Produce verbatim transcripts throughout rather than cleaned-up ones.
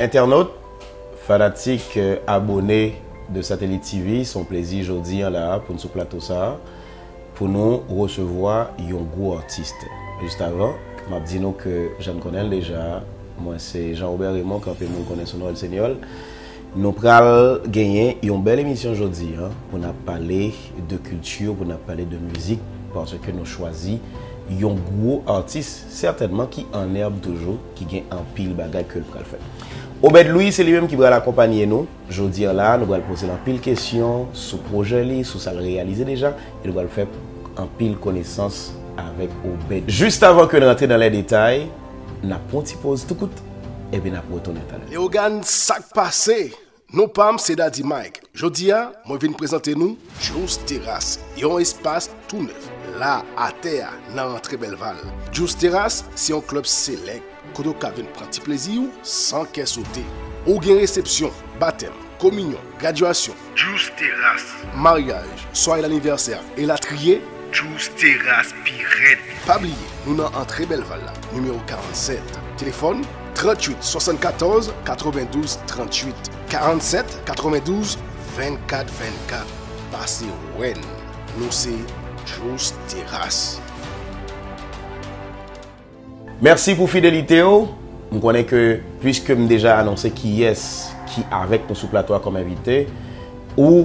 Entènot, fanatik, euh, abòne de Satellite T V, se yon plezi jodi a la pou n sou plato sa a, pou nou resevwa yon gwo atis. Jis avan, m ap di nou ke jan n konnen l deja, mwen se Jean Robert Raymond, ke anpil moun konnen sou non El Señor. Nou pral genyen yon bèl emisyon jodi a, pou n ap pale de kilti, pou n ap pale de mizik, paske nou chwazi yon gwo atis, sètènman ki an nèb toujou, ki gen anpil bagay ke l pral fè. Obed Louis, se li menm ki pral akonpanye nou. Jodi a la, nou pral poze l anpil kesyon sou pwojè li, sou sa l reyalize deja, e nou pral fè anpil konesans avèk Obed. Jis avan ke n rantre nan lè detay, n ap pran yon ti poz tou kout, epi n ap retounen talè. Leogane, sa k pase? Non pa m se Daddy Mike. Jodi a, mwen vin prezante nou Juice Terrace, yon espas tou nèf, la, atè a, nan rantre Bèlval. Juice Terrace se yon klèb selèk kote w ka vin pran ti plezi w san kè sote. Ou gen resepsyon, batèm, kominyon, gradyasyon, Juice Terrace, maryaj, sware lanivèsè, elatriye, Juice Terrace pi rèd. Pa bliye, nou nan antre Bèlval la, nimewo karannsèt. Telefòn, tranntuit swasannkatòz katrevendouz tranntuit, karannsèt katrevendouz vennkat vennkat. Pase wè n, nou se Juice Terrace. Mèsi pou fidelite w. M konnen ke, piske m deja anonse kiyès ki avèk nou sou plato a kòm envite, ou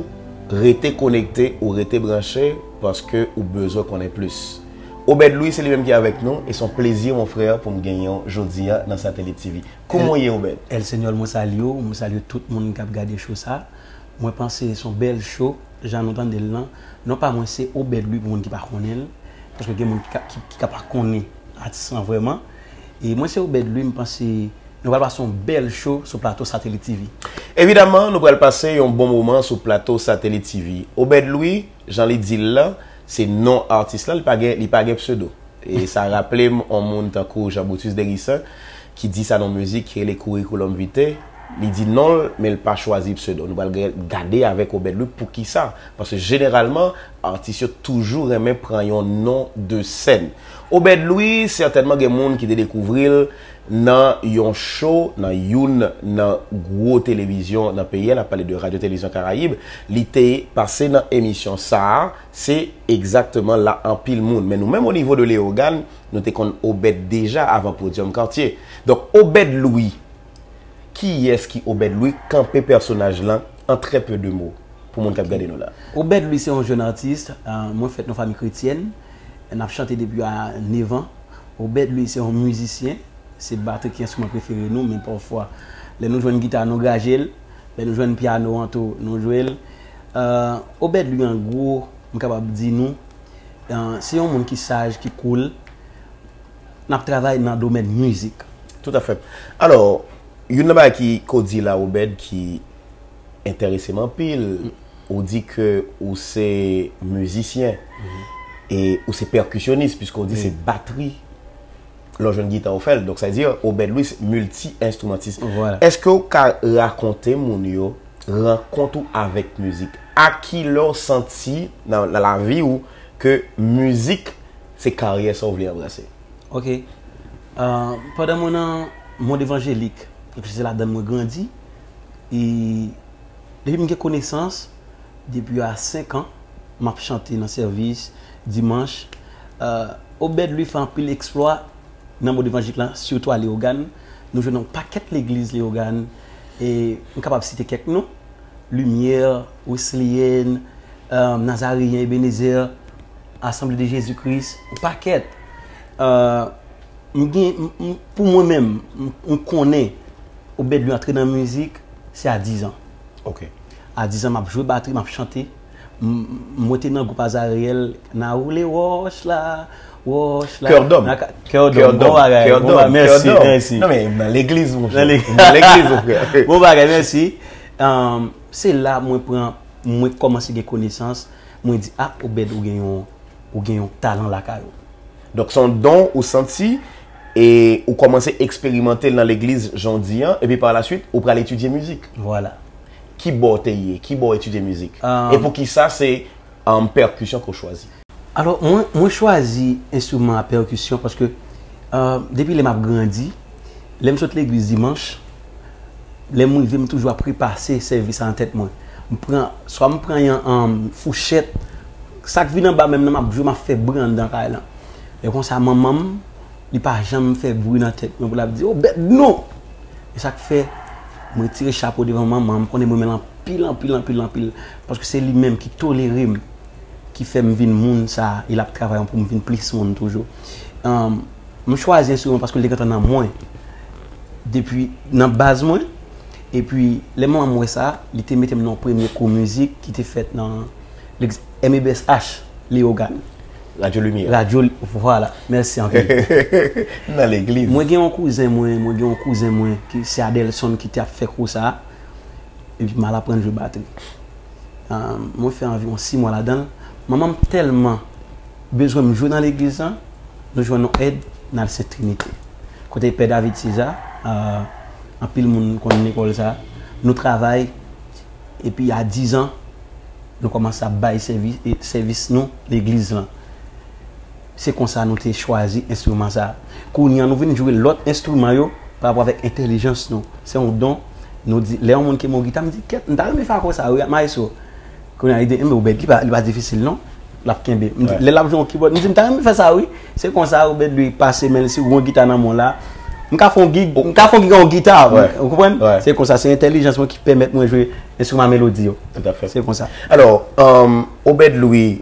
rete konekte, ou rete branche, paske ou bezwen konnen plis. Obed Louis, se li menm ki avèk nou, e se yon plezi, mon frè, pou m genyen w jodi a nan Satellite T V. Kòman w ye, Obed? El Señor, mwen salye w, mwen salye tout moun k ap gade show sa. Mwen panse se yon bèl show, jan nou tande l lan. Non pa mwen se Obed Louis pou moun ki pa konnen l, paske gen moun ki ka, ki, ki ka pa konnen atis lan vrèman. E mwen se Obed Louis, m panse nou pral pase yon bèl show sou plato Satellite T V. Evidaman, nou pral pase yon bon moman sou plato Satellite T V. Obed Louis, jan li di l lan, se non atis lan, li pa gen, li pa gen pseudo. E sa raple m yon moun tankou Jean Brutus Derissant, ki di sa nan mizik, ki rele Curriculum Vitae. Li di non l, men l pa chwazi pseudo. Nou pral ga-, gade avèk Obed Louis poukisa. Paske jeneralman, atis yo toujou renmen pran yon non de sèn. Obed Louis, sètènman gen moun ki te dekouvri l nan yon show, nan youn nan gwo televizyon nan peyi a, n ap pale de Radio Télévision Caraïbe. Li te pase nan emisyon sa a, se egzakteman la anpil moun. Men nou menm o nivo de Leyogàn, nou te konn Obed deja avan Podium Quartier. Donk, Obed Louis, kiyès ki Obed Louis, kanpe pèsonaj lan, an trè pe de mo, pou moun k ap gade nou la? Obed Louis se yon jèn atis, euh, mwen fèt nan fanmi kretyèn, n ap chante depi a nèf an. Obed Louis se yon mizisyen, se batri ki enstriman prefere nou, men pafwa, lè nou jwenn gita, nou graje l, lè nou jwenn pyano an tou, nou jwe l. Euh, Obed Louis, an gwo, m kapab di nou, euh, se yon moun ki saj, ki cool, n ap travay nan domèn mizik. Toutafè. Alò, youn nan bagay ki, ke w di la, Obed, ki enterese m anpil, ou di ke ou se mizisyen e ou se pèkisyonis, piske w di se batri, lè w jwenn gita, ou fè l. Donk, sa vle di, Obed Louis, milti-enstrimantis. Vwala. Èske w ka rakonte moun yo rankont ou avèk mizik? A kilè w santi nan, nan lavi w ke mizik se karyè sa w vle anbrase? Ok. Euh, pandan mwen nan mond evanjelik, paske se ladan l mwen grandi, e depi m gen konesans, depi a senk an, m ap chante nan sèvis dimanch. Euh, Obed Louis fè anpil eksplwa nan mond evanjelik la, sitou a Leyogàn. Nou jwe nan yon pakèt legliz Leyogàn, e m kapab site kèk non. Limyè, Wesleyen, euh, Nazareyen, Ebenezer, Asanble de Jezi Kris, yon pakèt. Euh, m gen, m, m, pou mwen menm, m, m konnen Obed Louis antre nan mizik, se a diz an. Ok. A diz an, m ap jwe batri, m ap chante. M, m, mwen te nan gwoup Azarèl, N a woule wòch la, wòch la. Kè dòm. Kè dòm, bon bagay, bon bagay, mèsi, mèsi. Non, men nan legliz, monchè. Nan legliz. Nan legliz, mon frè. Bon bagay, mèsi. Um, se la mwen pran, mwen kòmanse gen konesans, mwen di, "Ah, Obed, ou gen yon, ou gen yon talan lakay ou." Donk, se yon don ou santi, e ou kòmanse eksperimante l nan legliz, jan w di an, epi pa la swit, ou pral etidye mizik. Vwala. Ki bò w te ye? Ki bò w etidye mizik? E poukisa se pèkisyon ke w chwazi? Alò, mwen, mwen chwazi enstriman a pèkisyon paske depi lè m ap grandi, lè m sot legliz dimanch, lè m rive, m toujou ap repase sèvis sa nan tèt mwen. M pran, swa m pran yon fouchèt, sa k vin anba menm nan, m ap jwe, m ap fè bri anndan kay lan. E konsa, manman m, li pa janm fè bri nan tèt mwen pou l ap di, "O, bèt non!" E sa k fè, m retire chapo devan manman m, m konnen m renmen l anpil, anpil, anpil, anpil. Paske se li menm ki tolere m, ki fè m vin moun sa, e l ap travay pou m vin plis moun toujou. M chwazi enstriman paske li te gentan nan mwen. Depi nan baz mwen, epi lè manman m wè sa, li te mete m nan yon premye kou mizik ki te fèt nan legliz M E B S H, Leyogàn. Radyo Limyè. Radyo, vwala. Mèsi anpil. Nan legliz. Mwen gen yon kouzen mwen, mwen gen yon kouzen mwen ki se Adelson ki te ap fè kou sa. Epi m al aprann jwe batri. Mwen fè anviwon sis mwa ladan l. Manman m tèlman bezwen m jwe nan legliz lan, nou jwenn yon èd, n al Sent Trinite. Kote Pè David César, anpil moun konn lekòl sa. Nou travay, epi a diz an, nou kòmanse ap bay sèvis, sèvis nou legliz lan. Se konsa nou te chwazi enstriman sa. Kounye a nou vin jwe lòt enstriman yo pa rapò avèk entèlijans nou. Se yon don. Nou di, lè yon moun kenbe yon gita, m di, "Kèt, m ta renmen fè akò sa wi, maestro." Kounye a li di, "Enben, Obed, li pa, li pa difisil non." L ap kenbe. M di, lè l ap jwe yon kibòd, m di, "M ta renmen fè sa wi." Se konsa Obed li pase men l sou yon gita nan men w la. M ka fè yon gig, m ka fè yon gig an yon gita, ou konprann? Se konsa, se entèlijans mwen ki pèmèt mwen jwe enstriman melodi yo. Se konsa. Alò, Obed Louis,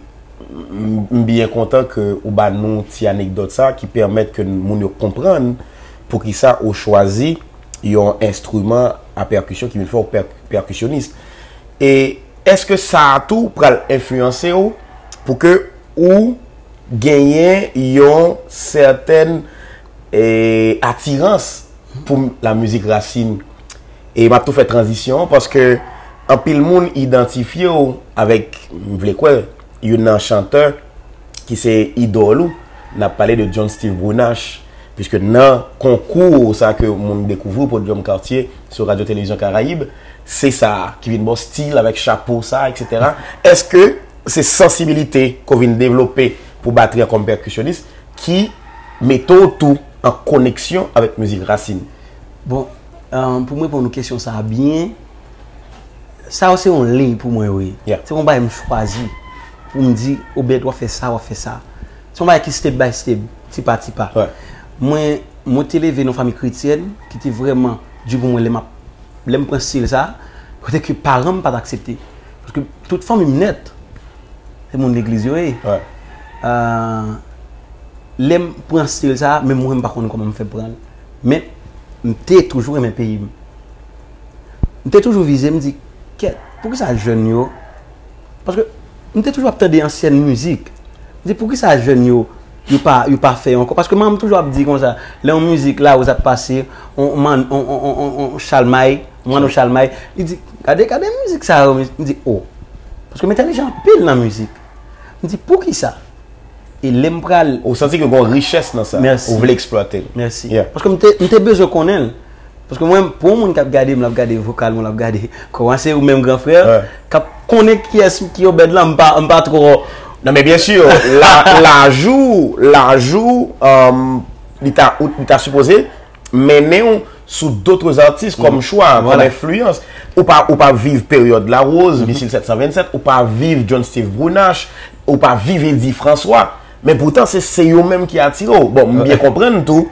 M byen kontan ke ou ba nou ti anekdòt sa ki pèmèt ke moun yo konprann poukisa ou chwazi yon enstriman a pèkisyon ki vin fè w pèkisyonis. E èske sa a tou pral enfliyanse w pou ke ou genyen yon sètèn atirans pou la mizik rasin? E m ap tou fè tranzisyon an paske anpil moun idantifye w avèk, m vle kwè, youn nan chantè ki se idòl ou, n ap pale de John Steve Brunache, piske nan konkou sa ke moun dekouvri w, Podium Quartier, sou Radyo Televizyon Karayib, se sa ki vin ba w stil avèk chapo sa, etsetera. Èske se sansibilite ke w vin devlope pou batri an kòm pèkisyonis ki mete w tou an koneksyon avèk mizik rasin? Bon, pou m reponn ou kesyon sa a byen, sa yo se yon liy pou mwen yo ye. Se yon bagay m chwazi pou m di, Obed, w ap fè sa, w ap fè sa. Se yon bagay ki step by step, ti pa ti pa. Mwen, mwen te leve nan fanmi kretyèn ki te vrèman di pou mwen lè m ap, lè m pran stil sa, kote ke paran m pa t aksepte. Paske tout fanmi m nèt, se moun legliz yo ye. Lè m pran stil sa, menm mwen m pa konn kòman m fè pran l. Men, m te toujou renmen peyi m. M te toujou vize, m di, kèt, poukisa jèn yo? Paske m te toujou ap tande ansyen mizik. M di, poukisa jèn yo, yo pa, yo pa fè yo ankò? Paske manman m toujou ap di konsa, lè yon mizik Larose ap pase, on, on, on, on, on, on Chalmay, on Manno Chalmay, li di, gade, gade mizik sa yo, m di, o. Paske m entèlijan anpil nan mizik. M di, poukisa? E lè m pral. Ou santi ke gen yon richès nan sa. Ou vle eksplwate l. Mèsi. Paske m te, m te bezwen konnen l. Paske mwen, pou yon moun k ap gade m, l ap gade vokal mwen, l ap gade kòman se ou menm gran frè, k ap konnen kiyès ki Obed la, m pa, m pa twò. Non, men byensi, laj ou, laj ou, li ta, li ta sipoze mennen w sou dòt atis kòm chwa, kòm enfliyans. Ou pa, ou pa viv peryòd Larose, Misil sèt san vennsèt, ou pa viv John Steve Brunache, ou pa viv Eddy François. Men poutan, se, se yo menm ki atire w. Bon, m byen konprann tou,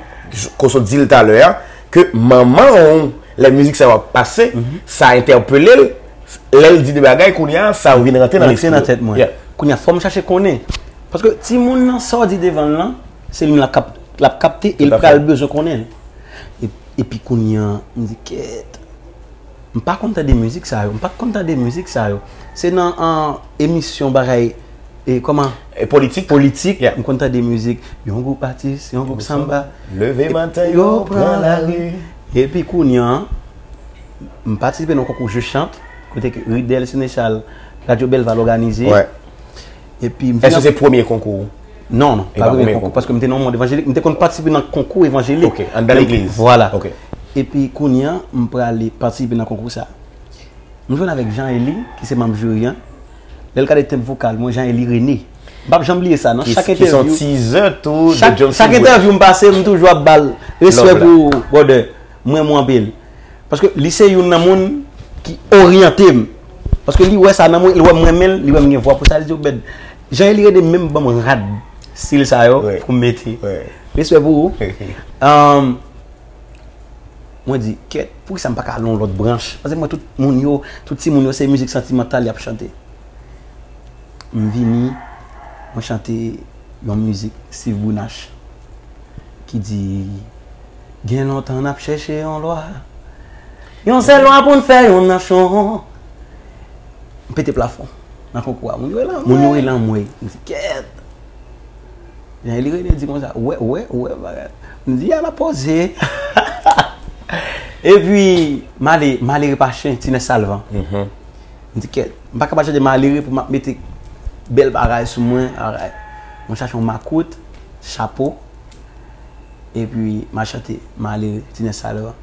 kote w di l talè a, ke manman w, lè mizik sa yo ap pase, sa entèpele l, lè l di de bagay, kounye a, sa yo vin rantre nan lespri w. Rantre nan tèt mwen. Kounye a, fò m chache konnen. Paske timoun nan, sa w di devan l lan, se li menm l ap kap-, l ap kapte e l pral bezwen konnen l. E, epi kounye a, m di, kèt. M pa konn tande mizik sa yo. M pa konn tande mizik sa yo. Se nan, an, emisyon bagay, e, kòman? E politik. Politik, m konn tande mizik. Yon gwoup atis, yon gwoup sanba. Leve maten, yo pran lari. Epi kounye a, m patisipe nan konkou Je Chante, kote ke Ridel Senechal, Radyo Belval òganize. Epi m vin. Èske se premye konkou ou? Non, non, pa premye konkou, paske m te nan yon mond evanjelik, m te konn patisipe nan konkou evanjelik. Ok, anndan legliz. Vwala. Ok. Epi kounye a, m prale patisipe nan konkou sa. M jwenn avèk Jean Élie, ki se manm jiri an. Lè l gade tenb vokal mwen, Jean Élie René. M p ap janm bliye sa, non. Ki, Chak ki se yon entèvyou, teaser tou de chak, John chak Singh. Entèvyou m pase, m toujou ap ba l respè Love la. Pou brother. Mwen, mwen anpil. Paske li se youn nan moun ki oryante m. Paske li wè sa nan mwen, li wè m renmen l, li wè m gen vwa pou sa, li di, Obed, Jean Élie René menm ban m rad stil sa yo Wi. Pou m mete. Wi. Respè pou ou. Um, mwen di, kèt, poukisa m pa ka al yon lòt branch? Paske mwen, tout moun yo, tout timoun yo, se mizik santimantal y ap chante. M vini, mwen chante yon mizik Steve Brunache ki di, gen lontan n ap chèche yon lwa. Yon sèl lwa pou n fè yon nasyon. M pete plafon nan konkou a. Moun yo rele anmwey. Moun yo rele anmwey. M di, kèt. Jean Élie René di konsa, ou wè, ou wè, ou wè bagay. M di, a la poze. Epi, m ale, m ale repache Tinè Salvan. M di, kèt, m pa ka pa chante malere pou m ap mete bèl bagay sou mwen. Alright. Mwen chache yon makout, chapo, epi m al chante malere, Tinè Salvan.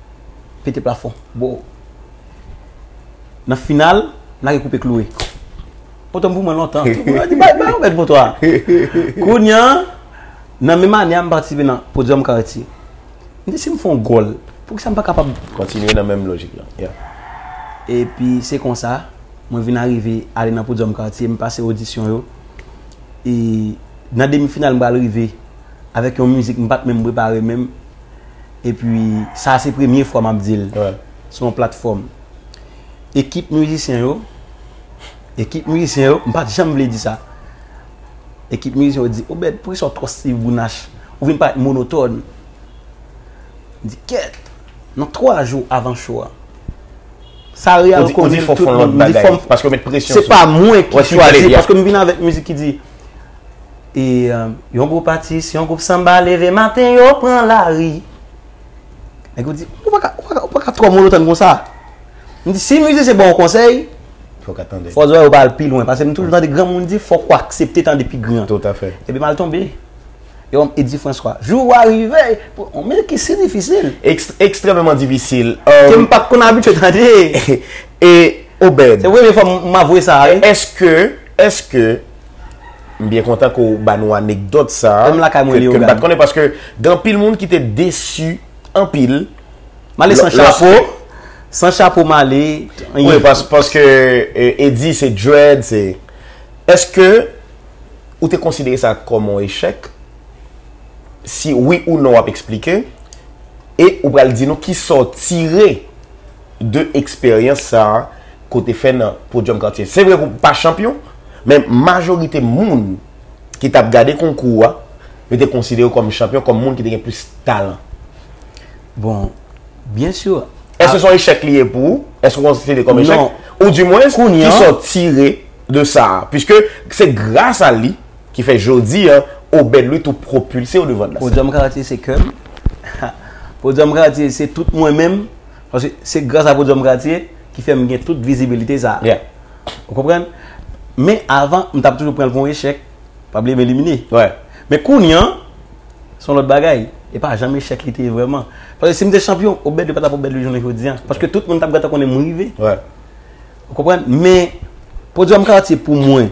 Pete plafon. Bo. Nan final, m lage koupe kloure. Otan pou mwen lontan. Tout moun di, bay, bay, yon bèt pou twa. Kounye a, nan menm ane a, m patisipe nan Podium Kartye. M di, si m fè yon gòl, poukisa m pa kapab Kontinye nan menm lojik la. Yeah. Epi se konsa, mwen vin arive ale nan Podium Kartye, m pase odisyon yo. E nan demi final, m pral rive avèk yon mizik m pa t menm prepare menm. Epi sa se premye fwa m ap di l Ouais. Sou yon platfòm. Ekip mizisyen yo, ekip mizisyen yo, m pa t janm vle di sa. Ekip mizisyen yo di, Obed, poukisa w twò Steve Brunache? Ou vin parèt monotòn. M di, kèt, nan twa jou avan show a. Sa real Ou di, ou di fò fè yon lòt bagay. Paske yo met presyon Se sou pa ou. Mwen ki Wè, si w chwazi, pale, yeah. Paske m vin avèk mizik ki di, e, euh, yon gwoup atis, yon gwoup sanba leve maten, yo pran lari. Nèg yo di, ou pa ka, ou pa ka, ou pa ka twò monotòn konsa. M di, si mizisyen ba w konsèy, Fòk atande. Fò zòrèy ou pa al pi lwen, paske m toujou tande granmoun di, fòk ou aksepte tande pi gran. Tout à fait. Epi m al tonbe. Yo, Eddy François, jou a rive, pou, men ki si difisil. Ex- ekstrèmeman difisil. Ke Euh, m pa t konn abitye tande. E Obed, Se premye fwa m m avwe sa, wi. Èske, èske, m byen kontan ke w ba nou anekdòt sa, Menm lakay mwen, ke, ke m Leogane. Pa t konnen, paske gen anpil moun ki te desi anpil. M ale san Lò- chapo, san chapo m ale. Wi, pas, paske e, Eddy se dread, se. Èske ou te konsidere sa kòm yon echèk? Si wi ou non, w ap eksplike. E ou pral di nou kisa w tire de eksperyans sa a ke w te fè nan Podium Kartye. Se vre ke w pa chanpyon, men majorite moun ki t ap gade konkou a, yo te konsidere w kòm chanpyon, kòm moun ki te gen plis talan. Bon, byen si. Èske se yon echèk li ye pou ou? Èske w konsidere kòm echèk? Non. Ou di mwen, Kounye a. Kisa w tire de sa a? Piske se gras a li ki fè jodi a, Obed Louis tou pwopilse w devan nan. Podium Kartye se kè m. Podium Kartye se tout mwen menm. Paske se gras a Podium Kartye ki fè m gen tout vizibilite sa a. Yeah. Ou konprann? Men avan, m t ap toujou pran l pou yon echèk. Pa bliye m elimine. Ouais. Men kounye a, se yon lòt bagay. E pa janm echèk li te ye vrèman. Paske si m te chanpyon, Obed Louis pa t ap Obed Louis jounen jodi a. Paske tout moun t ap gentan konnen m rive. Ouais. Ou konprann? Men, Podium Kartye pou mwen,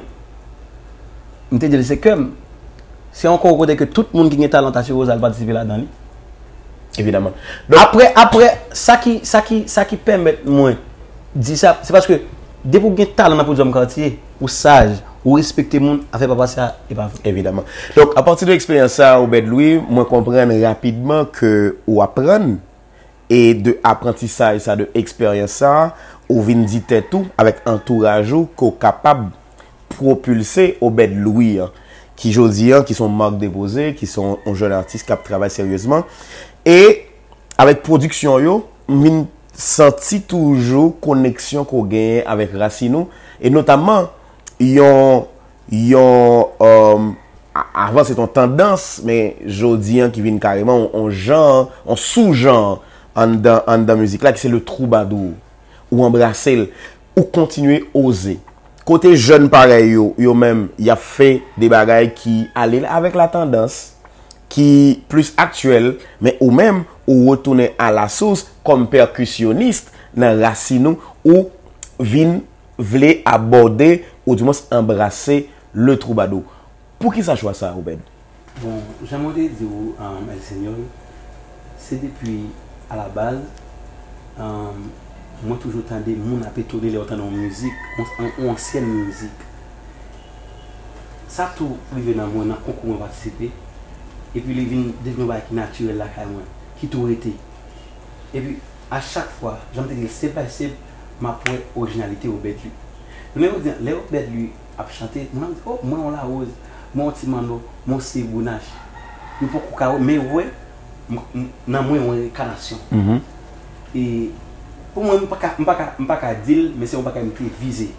m te di l se kè m. Se yon konkou kote ke tout moun ki gen talan ta sipoze al patisipe ladan li. Evidaman. Apre, apre, sa ki, sa ki, sa ki pèmèt mwen di sa, se paske depi w gen talan nan Podium Kartye, ou saj, ou respekte moun, afè pa pase a, e pa vre. Evidaman. Donk, apati de eksperyans sa a, Obed Louis, mwen konprann rapidman ke ou aprann, e de aprantisaj sa, de eksperyans sa, ou vin di tèt ou, avèk antouraj ou, ke w kapab pwopilse Obed Louis an, ki jodi an, ki se yon mak depoze, ki se yon, yon jèn atis k ap travay seryezman. E avèk pwodiksyon yo, m vin santi toujou koneksyon ke w genyen avèk rasin ou, e notamman yon, yon, euh, a- avan se t yon tandans, men jodi an ki vin kareman yon, yon jan, yon soujan anndan, anndan mizik la, ki se le troubadour. Ou anbrase l, ou kontinye oze. Kote jèn parèy yo, yo menm, y ap fè de bagay ki ale avèk latandans, ki plis aktyèl, men ou menm, ou retounen a la source kòm pèkisyonis nan rasin ou, ou vin vle abòde, oudimwens anbrase le troubadour. Poukisa chwa sa, Obed? Bon, jan mwen te di w, um, El Señor, se depi alabaz, um, mwen toujou tande moun ap etone lè yo tande yon mizik, yon, yon ansyèn mizik. Sa tou rive nan mwen, nan konkou mwen patisipe, epi li vin devni yon bagay ki natirèl lakay mwen, ki tou rete. Epi, a chak fwa, jan m te di l, step by step, m ap wè orijinalite Obed Louis. Jounen jodi a, lè Obed Louis ap chante, moun ap di, oh, mwen yon Larose, mwen yon Ti Manno, mwen yon Steve Brunache. Yo poko ka wè, men yo wè, m- m- nan mwen yon rekanasyon. E pou mwen, m pa ka, m pa ka, m pa ka di l, men se yon bagay m te vize.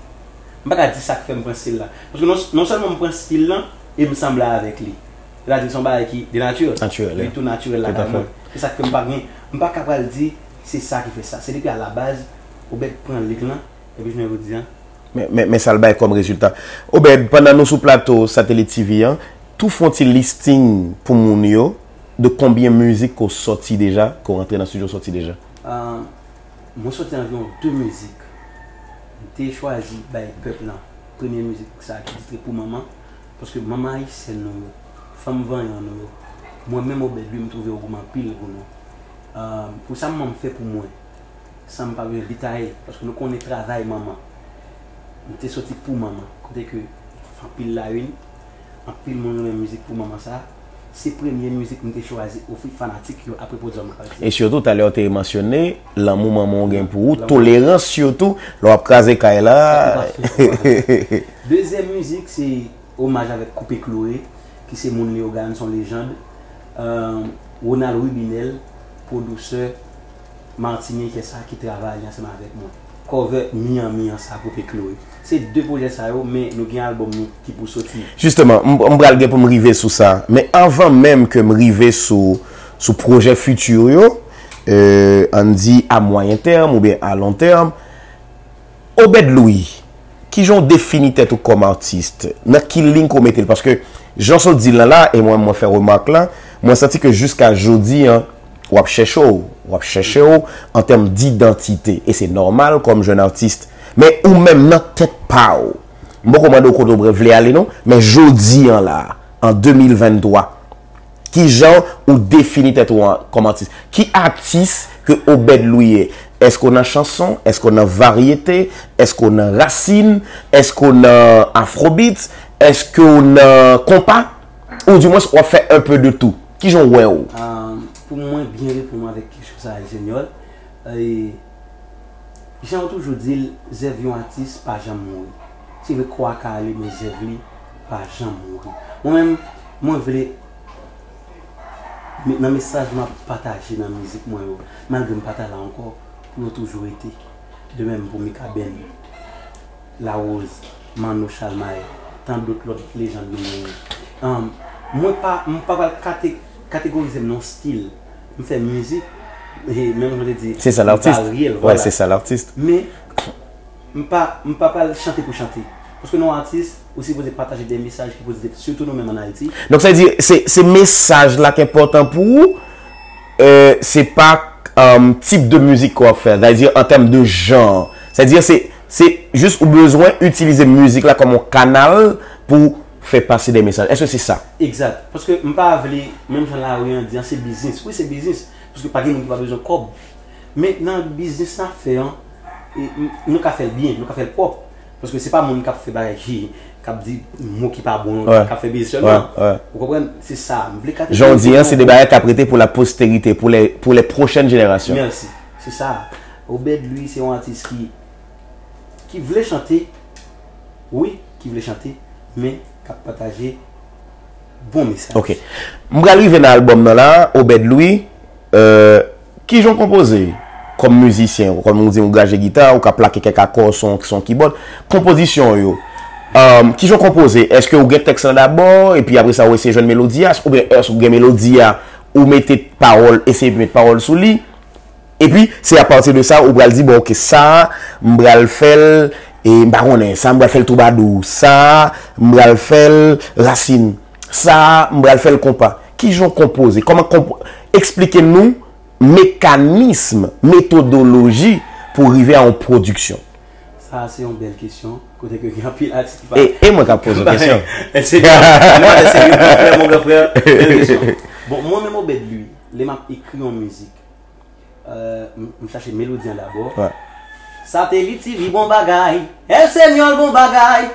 M pa ka di sa k fè m pran stil la. Paske non, non sèlman m pran stil lan, e m sanble avèk li. Sètadi se yon bagay ki de nati. Li tou natirèl lakay mwen. Se sa k fè m pa gen, m pa ka pral di se sa ki fè sa. Se depi alabaz, Obed pran lig lan, epi jounen jodi a. Men, men, men sa l bay kòm rezilta. Obed, pandan nou sou plato Satelit T V an, tou fè yon ti listing pou moun yo de konbyen mizik ke w sòti deja, ke w rantre nan estidyo sòti deja. Ah, mwen sòti anviwon de mizik. M te chwazi bay pèp lan premye mizik sa ki titre Pou Manman, paske manman ayisyèn nou yo, fanm vanyan nou yo, mwen menm Obed Louis, m twouve yo goumen anpil pou nou. Ah, pou sa manman m fè pou mwen, san m pa bezwen detaye, paske nou konnen travay manman. M te sòti Pou Manman, kote ke anpil la une, anpil moun renmen mizik Pou Manman sa. Se premye mizik m te chwazi ofri fanatik yo apre Prodjòm Artist. E sitou, talè w te mansyone lanmou manman w gen pou ou, tolerans sitou, lè w ap kraze kay la. Dezyèm mizik, se omaj avèk Koupe Kloure, ki se moun Leyogàn, se yon lejand. Euh, Ronald Rubinel, pwodisè Matinikè sa ki travay ansanm avèk mwen. Cover Miami an sa, Koupe Kloure. Se de pwojè sa yo, men nou gen albòm nou ki pou soti. Jisteman, m, m pral gen pou m rive sou sa. Men anvan menm ke m rive sou, sou pwojè fiti yo, euh, ann di a mwayen tèm oubyen a lon tèm, Obed Louis, kijan w defini tèt ou kòm atis? Nan ki liy ke w mete l? Paske, jan w sot di l lan la, e mwen, mwen fè remak lan, mwen santi ke jiska jodi an, w ap chèche w, w ap chèche w an tèm didantite. E se nòmal kòm jèn atis. Men ou menm nan tèt pa w, m poko mande w kote w vle ale non, men jodi an la, an de mil venntwa, kijan ou defini tèt ou an kòm atis? Ki atis ke Obed Louis ye? Èske w nan chanson? Èske w nan varyete? Èske w nan rasin? Èske w nan afrobeats? Èske w nan konpa? Oudimwens w ap fè un peu de tout? Kijan w wè w? Ah, pou mwen byen reponn ou avèk kesyon sa a, Zenyòl, e, jan yo toujou di l, zèv yon atis pa janm mouri. Se vre kò a ka ale, men zèv li pa janm mouri. Mwen menm, mwen vle, men, nan mesaj m ap pataje nan mizik mwen yo, malgre m pa ta la ankò, pou yo toujou rete. De menm pou Mikaben, Larose, Manno Chalmay, tan dòt lòt lejand nou genyen. Ann, mwen pa, m pa pral kate, kategorize m nan yon stil. M fè mizik, e, menm jan w te di, se sa latis. Varyèl, vwala. Se sa latis. Men, m pa, m pa pral chante pou chante. Paske nou atis, ou sipoze pataje de mesaj ki pozitif, sitou nou menm ann Ayiti. Donk, sa vle di, se, se mesaj la ki enpòtan pou ou, euh, se pa, euh, tip de mizik ke w ap fè. Sa vle di, an tèm de jan. Sa vle di, se, se jis ou bezwen itilize mizik la kòm yon kanal pou fè pase de mesaj. Èske se sa? Egzat. Paske m pa vle, menm jan lari an di an, se biznis. Wi, se biznis. Paske pa gen moun ki pa bezwen kòb. Men nan biznis n ap fè an, e, m, nou ka fè l byen, nou ka fè l pwòp. Paske se pa moun k ap fè bagay ki, k ap di mo ki pa bon, k ap fè biznis sèlman. Ou konprann? Se sa, m vle kate. Jan w di an, se de bagay k ap rete pou la posterite, pour les, pour les prochaines générations. Mèsi. Se sa. Obed Louis se yon atis ki, ki vle chante, wi, ki vle chante, men k ap pataje bon mesaj. Ok. M pral rive nan albòm nan la, Obed Louis, euh, kijan w konpoze kòm mizisyen, kòm ou di ou gaje gita, ou ka plake kèk akò sou, sou yon kibòd, konpozisyon w yo, euh, kijan w konpoze? Èske ou gen tèks lan dabò, epi apre sa ou eseye jwenn melodi a, oubyen èske ou gen melodi a, ou mete pawòl, eseye met pawòl sou li? Epi, se apati de sa, ou pral di, bon, ok, sa, m pral fè l, e m pa konnen, sa, m pral fè l twoubadou, sa, m pral fè l rasin, sa, m pral fè l konpa. Kijan w konpoze? Kòman konp-, eksplike nou mekanism, metodoloji pou rive a yon pwodiksyon? Sa se yon bèl kesyon, kote ke gen anpil atis ki pa... E, e mwen k ap poze w kesyon. Èske gen anpil atis ki pa fè, mon gran frè? Bèl kesyon. Bon, mwen menm Obed Louis, lè m ap ekri yon mizik, euh, m, m chache melodi an dabò. Satelit T V bon bagay, Èl Senyòl bon bagay.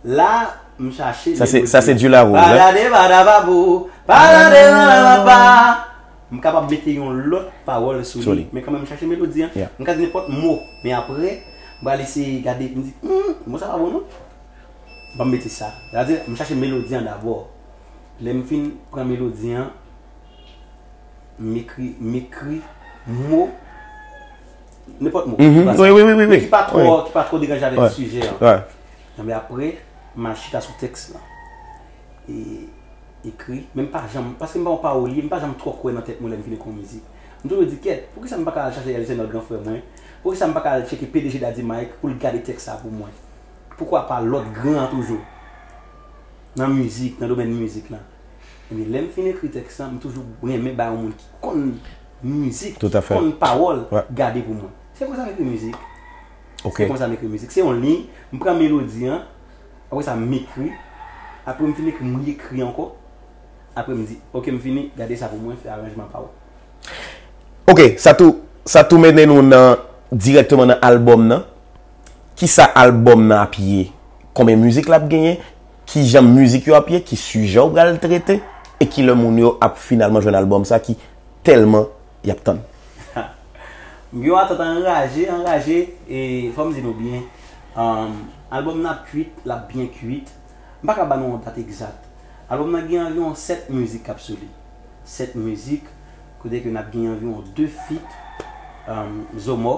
La, m chache... Sa se, sa se melodi. Dula Rose, hein? Padade badababou, padade badababa. M kapab mete yon lòt pawòl sou li, men kanmenm m chache melodi an. M ka di nenpòt mo, men apre, m pral eseye gade, m di, hmm, mo sa pa bon non. Ban m mete sa. Sètadi, m chache melodi an dabò. Lè m fin pran melodi an, m ekri, m ekri mo, nenpòt mo. Wi, wi, wi, wi, wi. Ki pa twò, ki pa twò deranje avèk sijè an. Enben apre, m al chita sou tèks lan. E ekri, men m pa janm, paske m pa yon pawolye, m pa janm twò kwè nan tèt mwen lè m fin ekri yon mizik. M toujou di, kèt, poukisa m pa ka al chache Èl Senyòl, gran frè mwen? Poukisa m pa ka al tcheke P D G Daddy Mike pou l gade tèks sa pou mwen? Poukwa pa lòt gran toujou nan mizik, nan domèn mizik lan? Ebyen, lè m fin ekri tèks lan, m toujou renmen bay yon moun ki konn mizik, ki konn pawòl, gade pou mwen. Se konsa m ekri mizik. Se konsa m ekri mizik. Se yon liy, m pran melodi an, apre sa m ekri, apre m fin ekri, m re-ekri ankò, apre m di, oke, m fini, gade sa pou mwen, fè aranjman pa ou. Ok, sa tou, sa tou mennen nou nan, dirèkteman nan albòm nan. Kisa albòm nan ap ye? Konbyen mizik l ap genyen? Kijan mizik yo ap ye? Ki sijè w pral trete? E kilè moun yo ap finalman jwenn albòm sa ki tèlman y ap tann? M gen yon atant anraje, anraje, e fò m di nou byen, um, albòm nan ap kwit, l ap byen kwit. M pa ka ba nou yon dat egzat. Albòm nan gen anviwon sèt mizik k ap sou li. Sèt mizik, kote ke n ap gen anviwon de feat, um, Zomò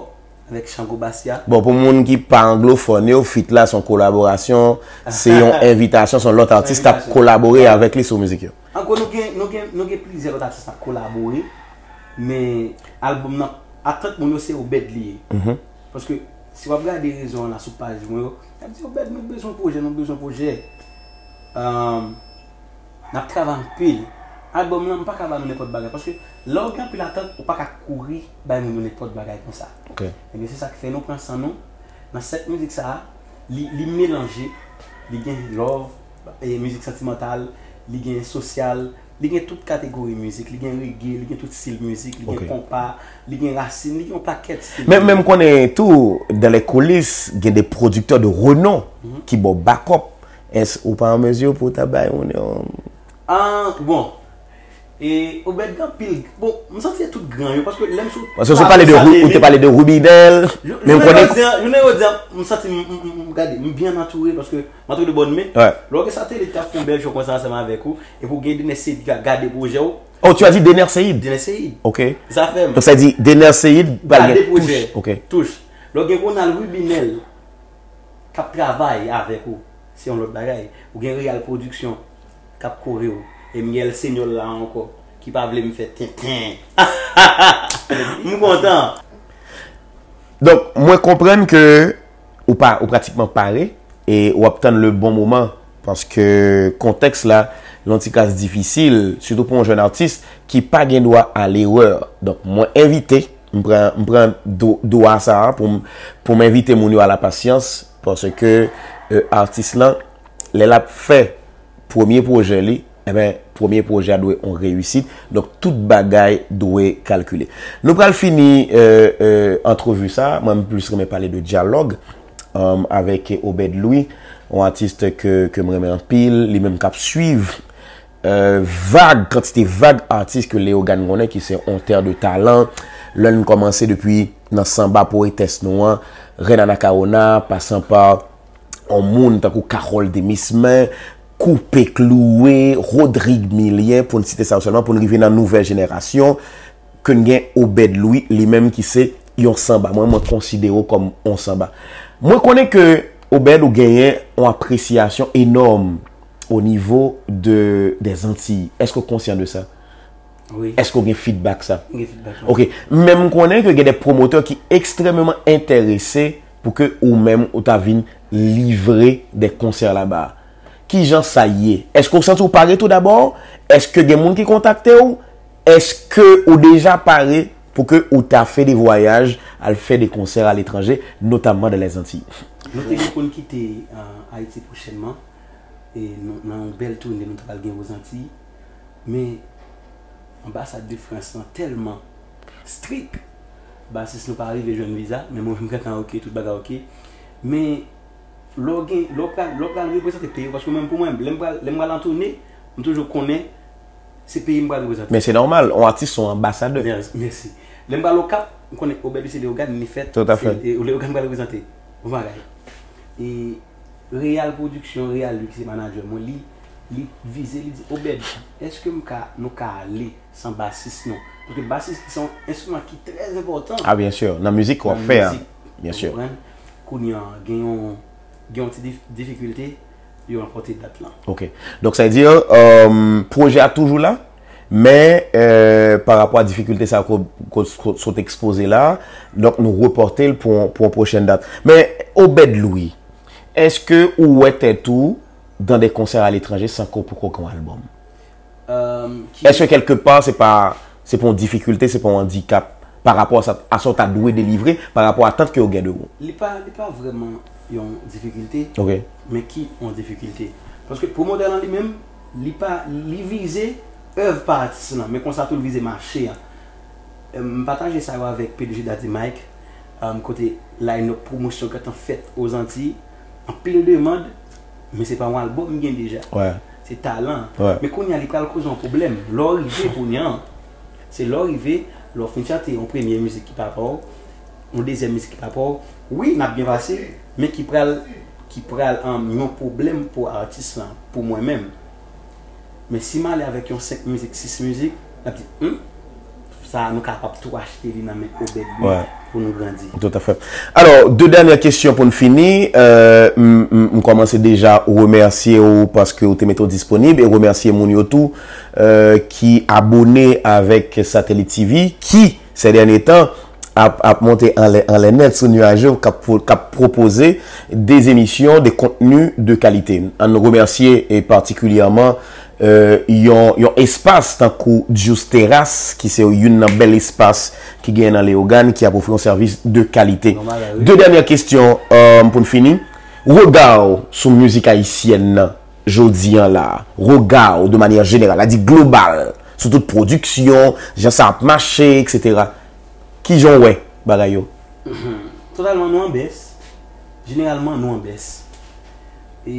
avèk Chango Basya. Bon, pou moun ki pa anglofòn yo, feat la se yon kolaborasyon, se yon envitasyon, se yon lòt atis k ap kolabore avèk li sou mizik yo. Ankò, nou gen, nou gen, nou gen plizyè lòt atis k ap kolabore, men albòm nan, atant moun yo se Obed li ye. Paske si w ap gade rezo an la sou paj mwen yo, y ap di, Obed, nou bezwen pwojè, nou bezwen pwojè. Um, n ap travay anpil. Albòm lan, m pa ka ba nou nenpòt bagay, paske lè w gen anpil atant, ou pa ka kouri bay moun yo nenpòt bagay konsa. Ebyen, se sa k fè nou pran san nou. Nan sèt mizik sa a, li, li melanje, li gen love, e mizik santimantal, li gen sosyal, li gen tout kategori mizik, li gen reggae, li gen tout stil mizik, li gen konpa, li gen rasin, li gen yon pakèt stil mizik. Men, men m konnen tou, dans les coulisses, gen de pwodiktè de renom ki ba w backup. Èske ou pa an mezi pou w ta bay moun yo? Ah, bon. E Obed gen anpil, bon, m santi se tout gran yo, paske lè m sou... Paske ou te pale de Ru-, ou te pale de Rubinel, men m konnen... Jounen jodi a, jounen jodi a, m santi m, m, m, m, gade, m byen antoure, paske m antoure de bòn men. Lè w gen Satelit k ap fè yon bèl show konsa ansanm avèk ou, epi w gen Dener Ceïd ki ka gade pwojè w. Oh, tu as dit Dener Ceïd? Dener Ceïd. Ok. Sa fè m. Donk sa di Dener Ceïd pral gen touch. Ok. Touch. Lè w gen Ronald Rubinel k ap travay avèk ou, se yon lòt bagay. Ou gen Real Production k ap kore w. E m gen Èl Senyòl la ankò, ki pa vle m fè tenten. M kontan. Donk, mwen konprann ke ou pa, ou pratikman pare e w ap tann le bon moman, paske kontèks la, l on ti kras difisil, sitou pou yon jèn atis ki pa gen dwa a lerè. Donk, mwen envite, m pran, m pran do-, dwa sa a pou m, pou m envite moun yo a la pasyans, paske, euh, atis lan, lè l ap fè premye pwojè li, enben, premye pwojè a dwe yon reyisit. Donk, tout bagay dwe kalkile. Nou pral fini, euh, euh, antrevi sa. Mwen, m plis renmen pale de dyalòg, um, avèk Obed Louis, yon atis ke, ke m renmen anpil, li menm k ap swiv, euh, vag, kantite vag atis ke Leyogàn konnen, ki se yon tè de talan. Lè n kòmanse depi nan sanba powetès nou an, Rèn Anacaona, pasan pa yon moun tankou Carole Demismin, Koupe Klouwe, Rodrigue Milien, pou n site sa yo sèlman, pou n rive nan nouvèl jenerasyon, ke n gen Obed Louis, li menm ki se yon sanba. Mwen, mwen konsidere w kòm yon sanba. Mwen konnen ke, Obed, ou genyen yon apresyasyon enòm o nivo de, dè Zantiy. Èske w konsyan de sa? Wi. Èske w gen feedback sa? M gen feedback la. Ok. Men m konnen ke gen de pwomotè ki ekstrèmeman enterese pou ke ou menm ou ta vin livre de konsè laba. Kijan sa ye? Èske w santi w pare tou dabò? Èske gen moun ki kontakte w? Èske ou deja pare Pou ke ou ta fè de vwayaj, al fè de konsè aletranje, notamman dans les Antilles. Nou te gen pou n kite uh, Ayiti pwochènman. E nou, nan yon bèl toune nou ta pral gen Ozantiy. Men anbasad de Frans lan tèlman strik, basis nou pa rive jwenn viza, men mwen menm gentan oke, tout bagay oke. Men lè w gen, lè w pral, lè w pral reprezante peyi w, paske mwen pou mwen, lè m pral, lè m pral an toune, m toujou konnen se peyi m pral reprezante. Men se nòmal, yon atis se yon anbasadè. Mèsi. Lè m pral Okap, m konnen Obed se Leogane, li fèt. Tout à fait. Leogane pral reprezante. Bon bagay. E Real Production, Real Luc se manager mwen, li li vize, li di Obed, èske m ka nou ka ale san basis nou? Paske basis se yon enstriman ki trè enpòtan. Ah bien sûr, nan mizik w ap fè a. Bien sûr. Kounye a gen yon gen yon ti difikilte, yo ranpòte dat lan. Ok. Donk sa vle di euh, pwojè a toujou la, men euh, pa rapò a difikilte sa ko sot ekspoze la, donk nou repòte l pou pou yon pwochèn dat. Men Obed Louis, èske ou wè tèt ou dans des concerts à l'étranger san ke w poko gen yon albòm? Èske kèlke pa se pa se pa yon difikilte, se pa yon andikap pa rapò a sa a sa w ta dwe delivre, pa rapò a atant ke yo gen de ou? Li pa li pa vrèman yon difikilte, Ok. Men ki yon difikilte? Paske pwomotè lan li menm, li pa li vize èv pa atis lan, men konsa tou l vize mache a. M pataje sa yo avèk P D G Daddy Mike, kote line-up pwomosyon gentan fèt Ozantiy, anpil demann, men se pa yon albòm m gen deja. Se talan. Men kounye a li pral koze yon pwoblèm. Lè w rive kounye a, se lè w rive, lè w fin chante yon premye mizik ki pa pa w, yon dezyèm mizik ki pa pa w, wi, n ap byen pase, men ki pral ki pral yon pwoblèm pou atis lan, pou mwen menm. Men si m ale avèk yon senk mizik, sis mizik, n ap di, hmm, sa a nou kapab tou achte li nan men Obed Louis pou nou grandi. Tout à fait. Alò, de dènyè kesyon pou n fini. Euh, m, m, m kòmanse deja remèsye ou paske ou te mete w disponib e remèsye moun yo tou euh, ki abone avèk Satellite T V ki, ces derniers temps, ap, ap monte anlè, anlè nèt sou nuaj yo, k ap, k ap pwopoze de emisyon, de kontni de kalite. Ann remèsye e patikilyèman euh, yon, yon espas tankou Juice Terrace, ki se youn nan bèl espas ki genyen nan Leyogàn, ki ap ofri yon sèvis de kalite. De dènyè kesyon euh, pou n fini. Rega w sou mizik ayisyèn nan jodi an la, rega w de manyè jeneral, sa di global, sou tout pwodiksyon, jan sa ap mache, etsetera. Kijan w wè bagay yo? Totalman nou an bès. Jeneralman nou an bès. E,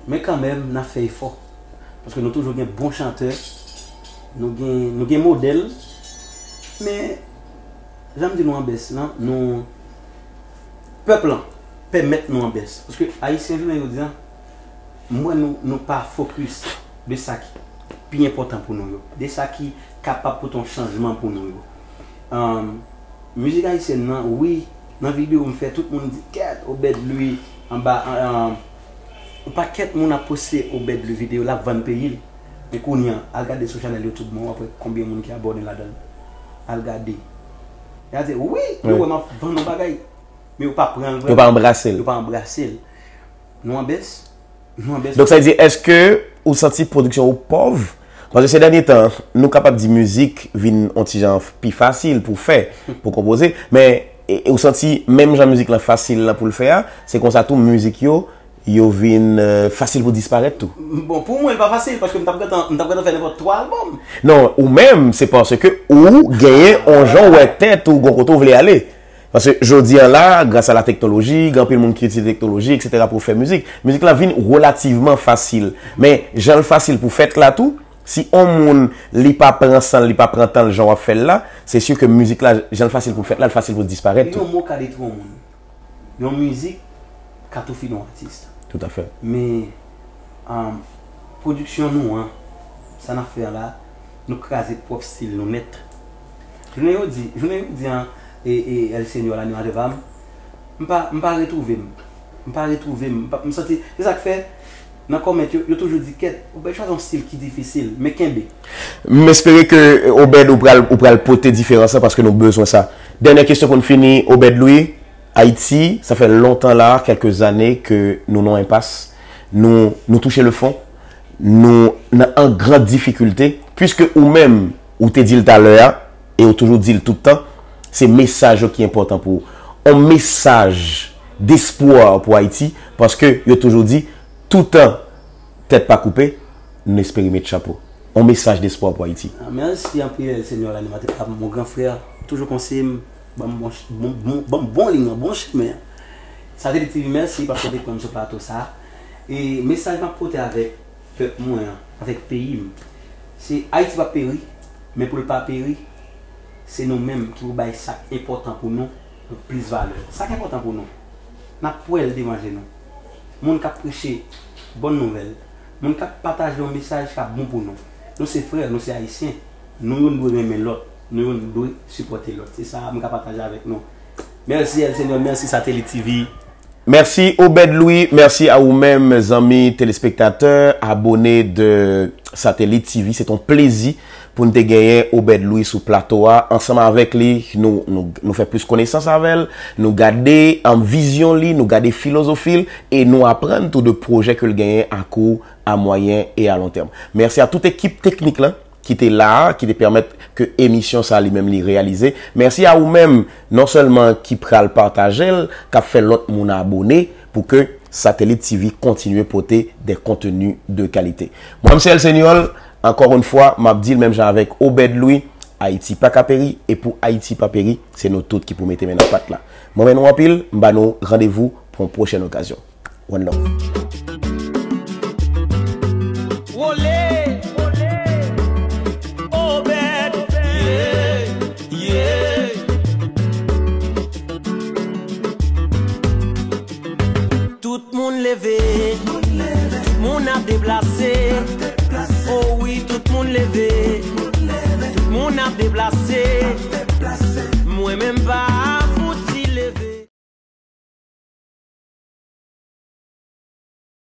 men kanmenm n ap fè efò. Paske nou toujou gen bon chantè, nou gen nou gen modèl. Men jan m di nou an bès lan, nou pèp lan pèmèt nou an bès. Paske ayisyen jounen jodi a, m wè nou nou pa fokis de sa ki pi enpòtan pou nou yo, de sa ki kapab pote yon chanjman pou nou yo. Mizik ayisyèn nan, wi, nan videyo m fè, tout moun di kèt Obed Louis anba yon pakèt moun ap poste Obed Louis videyo, l ap vann peyi l. Men kounye a, al gade sou chanèl YouTube mwen, w ap wè konbyen moun ki abòne ladan l. Al gade. Y a di, wi, yo wè m ap vann yon bagay. Men yo pa pran l vrèman. Yo pa anbrase l. Yo pa anbrase l. Nou an bès. Nou an bès. Donk sa vle di, èske ou santi pwodiksyon ou pòv? Paske se dènye tan, nou kapab di mizik vin yon ti jan pi fasil pou fè, pou konpoze, men e, e ou santi menm jan mizik lan fasil lan pou l fè a, se konsa tou mizik yo, yo vin euh, fasil pou disparèt tou. Bon, pou mwen, li pa fasil, paske m t ap gentan m t ap gentan fè nenpòt twa albòm. Non, ou menm, se paske ou genyen yon jan w wè tèt ou, gon kote w vle ale. Paske jodi an la, gras a la teknoloji, gen anpil moun ki itilize teknoloji, etsetera pou fè mizik. Mizik la vin relativman fasil. Men, jan l fasil pou fèt la tou, si on moun li pa pran san l, li pa pran tan l jan w ap fè l la, se si ke mizik la, jan l fasil pou fèt la, l fasil pou disparèt tou. Yon mo ka detwi yon moun. Yon mizik ka tou fini yon atis. Tout à fait. Men um, pwodiksyon nou an, sa n ap fè an la, nou kraze pwòp stil nou nèt. Jounen yo di, jounen yo di an, e, e El Señor, animatè pa m, m pa, m pa retwouve m. M pa retwouve m. M pa- M santi, se sa k fè, nan kòmèt yo, yo toujou di kèt, ou bèl chwazi yon stil ki difisil, men kenbe. M espere ke Obed ou pral, ou pral pote diferans lan paske nou bezwen sa. Dènyè kesyon pou n fini, Obed Louis, Ayiti, sa fè lontan la, kèlke zane ke nou nan enpas. Nou, nou touche le fon. Nou nan an gran difikilte. Piske ou menm, ou te di l talè a, e ou toujou di l tout tan, Se mesaj yo ki enpòtan pou ou. On mesaj despwa pou Ayiti, paske yo toujou di, toutan tèt pa koupe, n espere met chapo. On mesaj despwa pou Ayiti. Ah, mèsi anpil, Senyè, lanimatè pa m, mon gran frè, toujou konseye m, ban m bon, bon, bon, ban m bon liy nan, bon chemen an. Satellite T V, mèsi paske w te pran m sou plato sa a. E mesaj m ap pote avèk pèp mwen an, avèk peyi m, se Ayiti p ap peri, men pou l pa peri, se nou menm ki pou bay sa k enpòtan pou nou plis valè. Sa k enpòtan pou nou, n ap wè l devan je nou. Moun k ap preche bòn nouvèl, moun k ap pataje yon mesaj k ap bon pou nou. Nou se frè, nou se Ayisyen. Nou youn dwe renmen lòt, nou youn dwe sipòte lòt. Se sa m ka pataje avèk nou. Mèsi El Señor, mèsi Satellite T V. Mèsi Obed Louis, mèsi a ou menm zanmi telespektatè, abone de Satellite T V. Se ton plezi pou n te genyen Obed Louis sou plato a. Ansanm avèk li, nou, nou, nou fè plis konesans avè l, nou gade um, vizyon li, nou gade filozofi l, e nou aprann tou de pwojè ke l genyen a kou, a mwayen e a lon tèm. Mèsi a tout ekip teknik lan ki te la a, ki te pèmèt ke emisyon sa li menm li reyalize. Mèsi a ou menm, non sèlman ki pral pataje l, k ap fè lòt moun abone pou ke Satellite T V kontinye pote de konteni de kalite. Mwen, m se El Señor, encore une fois, m ap di l menm jan avèk Obed Louis, Ayiti pa ka peri, e pou Ayiti pa peri, se nou tout ki pou mete men nan pat la. Mwen renmen nou anpil, m ba nou randevou pou yon pwochèn okazyon. One love. Wole, Obed, yeah, yeah. Tout moun leve, tout moun ap deplase. Oh wi, tout moun leve, tout moun ap deplase. Mwen menm pa